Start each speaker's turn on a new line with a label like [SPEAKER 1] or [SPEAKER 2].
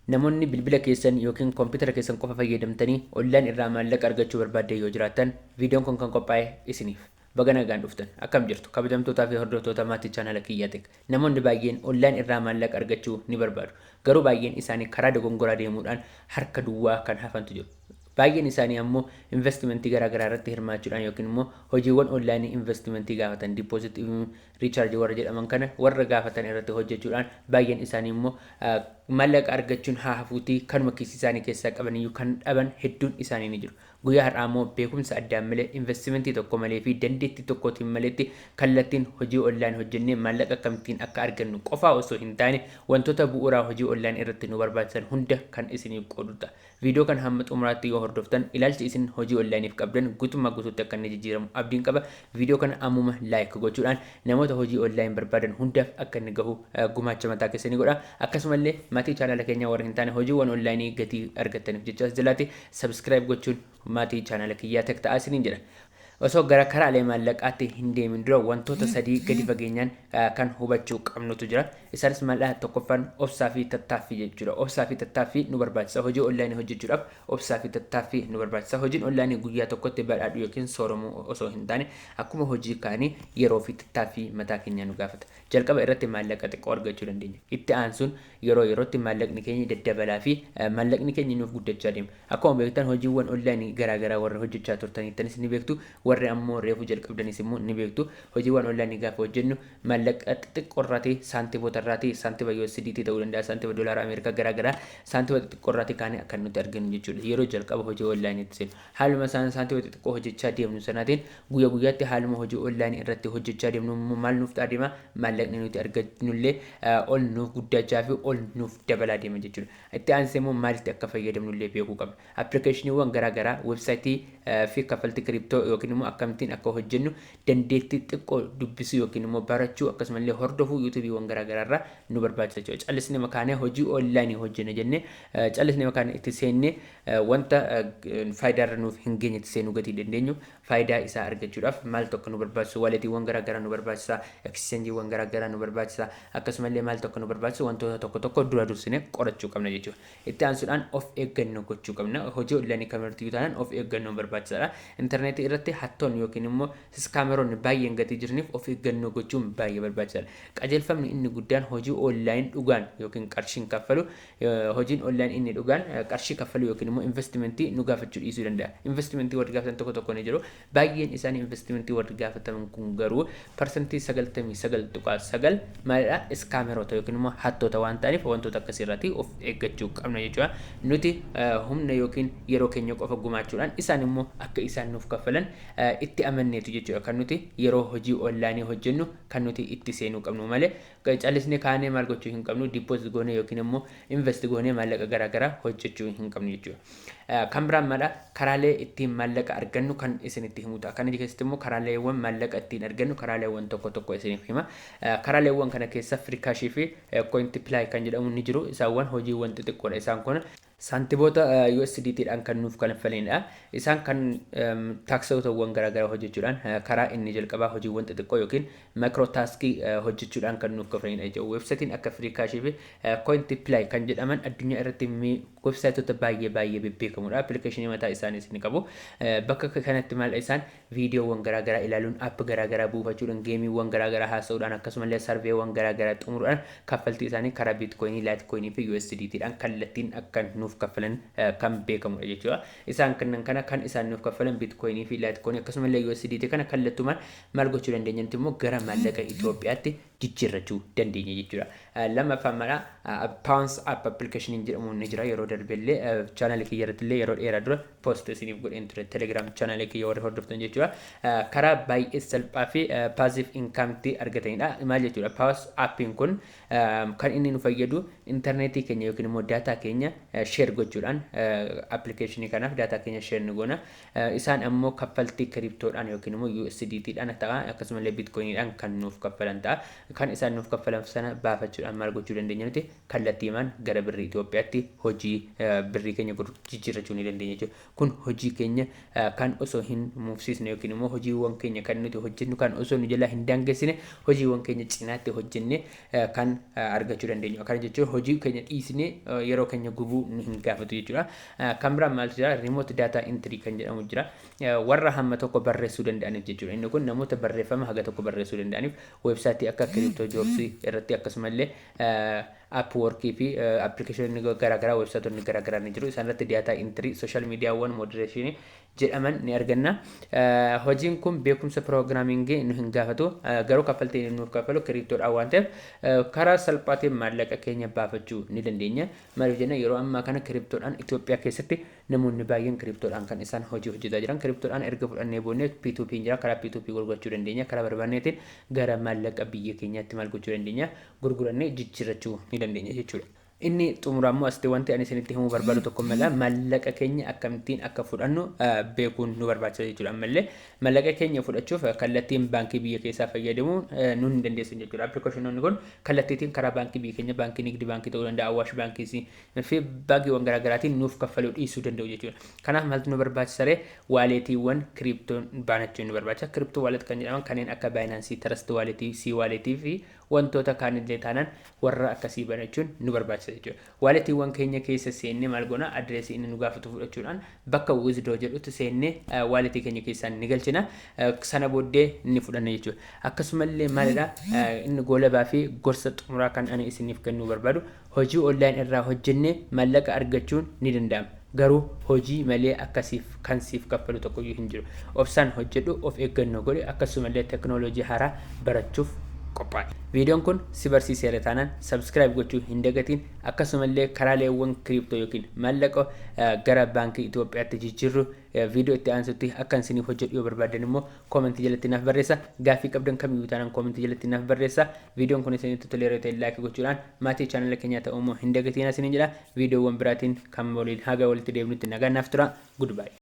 [SPEAKER 1] Namoonni bilbila keessan yookiin koompitara keessan qofa fayyadamtanii online irraa maallaqa argachuu barbaaddan yoo jiraattan, viidiyoon kun kan qophaa'e isiniif. Baga nagaan dhuftan. Akkam jirtu, kabajamtootaa fi hordoftoota maatii chaanala Kiyyaa Tech? Namoonni baay'een online irraa maallaqa argachuu ni barbaadu. Garuu baay'een isaanii karaa dogongoraa deemuudhaan harka duwwaa kan hafantu jiru. Baay'een isaanii ammoo investimentii garaagaraa irratti hirmaachuudhaan yookiin immoo hojiiwwan onlaayinii investimentii gaafatan, deposit, recharge warra jedhaman kana warra gaafatan irratti hojjechuudhaan, baay'een isaanii immoo maallaqa argachuun haa hafuutii kanuma kiisii isaanii keessaa qabaniyyuu kan dhaban hedduun isaanii ni jiru. Guyyaa har'aa immoo beekumsa addaan malee, investimentii tokko malee fi dandeettii tokkootiin maletti kallattiin hojii online hojjennee maallaqa akkamittiin akka argannu qofaa osoo hin taane, wantoota bu'uuraa hojii online irratti nu barbaachisan hunda kan isiniif qoodudha. Viidiyoo kana hamma xumuraatti yoo hordoftan, ilaalchi isin hojii onlaayiniif qabdan guutummaa guutuutti akka inni jijjiiramu abdiin qaba. Viidiyoo kana ammuma like gochuudhaan namoota hojii online barbaadan hundaaf akka inni gahu gumaacha mataa keessanii godha. Akkasumallee maatii chaanala keenyaa warra hin taane, hojiiwwan onlaayinii gatii argattaniif jecha as jalaatti subscribe gochuun maatii chaanala Kiyyaa Tech ta'aa isiniin jedha. Osoo gara karaalee maallaqaatti hin deemin dura, wantoota sadii gadi fageenyaan kan hubachuu qabnutu jira. Isaanis maalidha? Tokkoffaan obsaa fi tattaaffii jechuudha. Obsaa fi tattaaffii nu barbaachisa. Hojii onlaayinii hojjechuudhaaf obsaa fi tattaaffii nu barbaachisa. Hojiin onlaayinii guyyaa tokkotti badhaadhu yookiin sooromuu osoo hin taane, akkuma hojii kaanii yeroo fi tattaaffii mataa keenyaa nu gaafata. Jalqaba irratti maallaqa xiqqoo argachuu dandeenya. Itti aansuun yeroo yerootti maallaqni keenya daddabalaa fi maallaqni keenya nuuf guddachaa deema. Akkuma beektan, hojiiwwan onlaayinii garaagaraa warra hojjechaa turtaniittanis ni beektu. Warri ammoo reefu jalqabdanis immoo ni beektu. Hojiiwwan onlaayinii gaafa hojjennu, maallaqa xixiqqoo irraatii, saantiboota irraatii, saantiba USDT ta'uu danda'a, saantiba doolaara Ameerikaa garaagaraa, saantiba xixiqqoo irraatii kaanee akka nuti argannu jechuudha. Yeroo jalqaba hojii onlaayiniitti seenu. Haaluma isaan saantiba xixiqqoo hojjechaa deemnu sanaatiin, guyya guyyaatti haaluma hojii onlaayinii irratti hojjechaa deemnu immoo maal nuuf ta'a deema? Maallaqni nuti argannullee ol nuuf guddachaa fi ol nuuf dabalaa deema jechuudha. Itti aansee immoo maalitti akka fayyadamnu illee beekuu qabna. Appilikeeshiniiwwan garaa garaa, weebsaayitii fi kaffaltii crypto yookiin immoo akkamittiin akka hojjennu dandeettii xiqqoo dubbisuu yookiin immoo barachuu, akkasumallee hordofuu yuutuubiiwwan garaa garaa irraa nu barbaachisa jechuudha. Callisnee makaanee hojii onlaayinii hojjenna jennee, callisnee makaanee itti seennee wanta faayidaarra nuuf hin geenye itti seenuu gatii dandeenyu, faayidaa isaa argachuudhaaf maaltu akka nu barbaachisu, waaletiiwwan garaa garaa nu barbaachisa, exchangeewwan garaa garaa nu barbaachisa, akkasumallee maaltu akka nu barbaachisu wantoota tokko tokko dura dursinee qorachuu qabna jechuudha. Itti aansuudhaan of eeggannoo gochuu qabna. Hojii onlaayinii kamirratti iyyuu taanaan of eeggannoon barbaachisaadha. Intarneetii irratti hattoonni yookiin immoo scammeroonni baay'een gatii jiraniif, of eeggannoo gochuun baay'ee barbaachisaadha. Qajeelfamni inni guddaan hojii online dhugaan yookiin qarshiin kaffalu, hojiin online inni dhugaan qarshii kaffaluu yookiin immoo investimentii nu gaafachuu dhiisuu danda'a. Investimentii warri gaafatan tokko tokko ni jiru. Baay'een isaanii investimentii warri gaafataman kun garuu 99.9% maalidha? Scammeroota yookiin immoo hattoota waan ta'aniif, wantoota akkasii irratti of eeggachuu qabna jechuudha. Nuti humna yookiin yeroo keenya qofa gumaachuudhaan, isaan immoo akka isaan nuuf kaffalan itti amanneetu jechuudha kan nuti yeroo hojii onlaayinii hojjennu kan nuti itti seenuu qabnu malee, callisnee kaanee maal gochuu hin qabnu? Deposit goonee yookiin immoo invest goonee maallaqa garaagaraa hojjechuu hin qabnu jechuudha. Kan biraan mala karaalee ittiin maallaqa argannu kan isinitti himu ta'a. Kana keessatti immoo karaaleewwan maallaqa ittiin argannu karaaleewwan tokko tokko isiniif hima. Karaaleewwan kana keessa Freecash fi Cointiply kan jedhamu ni jiru. Isaawwan hojiiwwan xixiqqoodha. Isaan kun saantiboota USDT dhaan kan nuuf kanfalanidha. Isaan kan tasksootawwan garaagaraa hojjechuudhaan, karaa inni jalqabaa hojiiwwan xixiqqoo yookiin micro taskii hojjechuudhaan kan nuuf kafalanidha jechuudha. Weebsaayitiin akka Freecash fi Cointiply kan jedhaman addunyaa irratti weebsaayitoota baay'ee baay'ee bebbeekamoodha. Appilikeeshinii mataa isaaniis ni qabu. Bakka kanatti maal isaan viidiyoowwan garaagaraa ilaaluun, app garaagaraa buufachuudhaan, gameiiwwan garaagaraa haasa'uudhaan, akkasumallee surveywwan garaagaraa xumuruudhaan kaffaltii isaanii karaa biitkoyinii, laayitkoyinii fi USDT dhaan kallattiin akka nuuf kaffalan kan beekamudha jechuudha. Isaan kanneen kana kan isaan nuuf kaffalan biitkoyinii fi laayitkoyinii akkasumallee USDT kana kallattumaan maal gochuu dandeenya? Nuti immoo gara maallaqa Itoophiyaatti jijjiirrachuu dandeenya jechuudha. Lammaffaan mala Pawns App application jedhamu ni jira. Yeroo darbellee chaanalii kiyya irratti illee yeroo dheeraa dura post isiniif godheen ture, Telegram chaanalii kiyya warri hordoftan jechuudha. Karaa baay'ee salphaa fi passive income itti argatanidha. Maal jechuudha? Pawns Appiin kun kan inni nu fayyadu intarneetii keenya yookiin immoo daataa keenya share gochuudhaan, appilikeeshinii kanaaf daataa keenya share ni goona. Isaan ammoo kaffaltii cryptodhaan yookiin immoo USDT dhaan ta'a, akkasumallee bitcoiniidhaan kan nuuf kaffalan ta'a. Kan isaan nuuf kaffalan sana baafachuudhaan maal gochuu dandeenya nuti? Kallattiimaan gara birrii Itoophiyaatti hojii birrii keenya jijjiirrachuu ni dandeenya jechuudha. Kun hojii keenya kan osoo hin muufsisne yookiin immoo hojiiwwan keenya kan nuti hojjennu kan osoo nu jalaa hin daangessine, hojiiwwan keenya cinaatti hojjenne kan argachuu dandeenyu. Kana jechuun hojii keenya dhiisnee yeroo keenya gubuu nu hin gaafatu jechuudha. Kan biraan maaltu jira? Remote data entry kan jedhamu jira. Warra hamma tokko barreessuu danda'aniif jechuudha. Inni kun namoota barreeffama haga tokko barreessuu danda'aniif website akka Crypto Jobs irratti, akkasumallee Upwork fi application garaagaraa, websiteonni garaagaraa ni jiru. Isaan irratti data entry, social mediaawwan moderation jedhaman ni arganna. Hojiin kun beekumsa programming nu hin gaafatu, garuu kaffaltiin nuuf kaffalu cryptodhaan waan ta'eef karaa salphaatiin maallaqa keenya baafachuu ni dandeenya. Maaliif jenna, yeroo ammaa kana cryptodhaan Itoophiyaa keessatti namoonni baay'een cryptodhaan kan isaan hojii hojjetaa jiran. Cryptodhaan erga fudhannee boonnee P2P jira, karaa P2P gurgurachuu dandeenya. Karaa barbaanneetiin gara maallaqa biyya keenyaatti maal gochuu dandeenya? Gurgurannee jijjiirrachuu ni dandeenya jechuudha. Inni xumuraa immoo asitti wanti ani isinitti himuu barbaadu tokko mala maallaqa keenya akkamittiin akka fudhannu beekuun nu barbaachisa jechuudha. Ammallee maallaqa keenya fudhachuuf kallattiin baankii biyya keessaa fayyadamuun nu hin dandeessan jechuudha. Applicationoonni kun kallattiitiin karaa baankii biyya keenya, baankii Nigdi Baankii ta'uu danda'a, Awaash Baankii fi baankiiwwan garaagaraatiin nuuf kaffaluu dhiisuu danda'u jechuudha. Kanaaf maaltu nu barbaachisa ree? Walletiiwwan crypto baanachuun nu barbaachisa. Crypto wallet kan jedhaman kanneen akka Binance, Trust Wallet, C Wallet fi wantoota kaanillee taanaan warra akkasii banachuun nu barbaachisa jechuudha. Walletiiwwan keenya keessa seennee maal goona? Address inni nu gaafatu fudhachuudhaan bakka withdraw jedhutti seennee wallet keenya keessaan ni galchina. Sana booddee ni fudhanna jechuudha. Akkasumallee maalidha, inni goolabaa fi gorsa xumuraa kan ani isiniif kennuu barbaadu, hojii online irraa hojjennee maallaqa argachuun ni danda'ama. Garuu hojii malee akkasiif kan siif kaffalu tokkoyyuu hin jiru. Obsaan hojjedhu, of eeggannoo godhi, akkasumallee teknooloojii haaraa barachuuf qophaa'e. Viidiyoon kun si barsiiseera taanaan subscribe gochuu hin dagatiin. Akkasumallee karaaleewwan crypto yookiin maallaqa gara baankii Itoophiyaatti jijjiirru viidiyoo itti aansutti akka isiniif hojjedhu yoo barbaadan immoo comment jalatti naaf barreessa. Gaaffii qabdan kamiyyuu taanaan comment jalatti naaf barreessa. Viidiyoon kun isinitti toleera ta'e like gochuudhaan maatii chaanala keenyaa ta'uu immoo hin dagatiin isiniin jedha. Viidiyoowwan biraatiin kan waliin haga walitti deebinutti nagaan naaf tura. Goodbye.